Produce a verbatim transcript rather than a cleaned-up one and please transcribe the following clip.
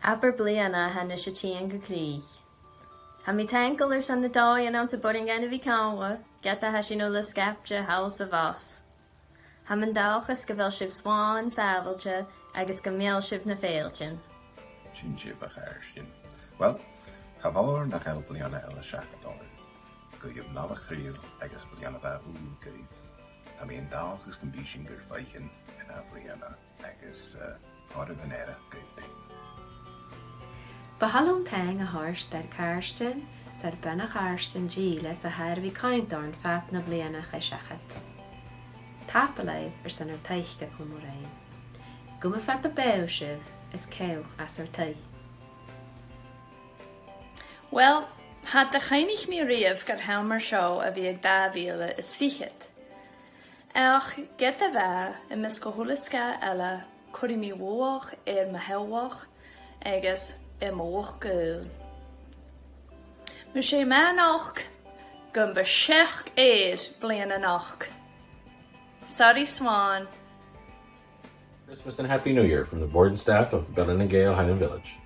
Abair bliadhna a tha a-nis a' tighinn gu crìch. Tha mi taingeil airson na dòighean anns am b' urrainn dhuinn a bhith còmhla, ged a tha sinn uile sgaipte thall 's a-bhos. Tha mi an dòchas gu bheil sibh slàn sàbhailte agus gum meal sibh na fèilltean. Sin sibh, a chàirdean. Uill, cha mhòr nach eil bliadhna eile seachad oirnn. Guidhibh Nollaig Chridheil agus Bliadhna Mhath Ùr dhuibh. Tha mi an dòchas gum bi sinn gur faicinn an ath bhliadhna agus, eh, oirbh an earraich dhuibh fhèin. Bu thoil leam taing a thoirt air càirdean 's air bana-chàirdean dìleas a tha air a bhith a' coimhead oirnn fad na bliadhna a chaidh seachad. Tapadh leibh airson ur taice a chumail rinn. Gum bu fada beò sibh is ceò às ur taigh. Uill, cha do chuimhnich mi a-riamh gur h-ann mar seo a bhiodh dà mhìle is fichead. Ach ged a bha, am measg a h-uile sgath eile, cuiridh mi luach air mo theaghlach agus air mo luchd-gaoil. Mas e math a-nochd, gum bu seachd air bliadhna a-nochd. Sorry, Swan. Christmas and Happy New Year from the board and staff of Bell and Gale Highland Village.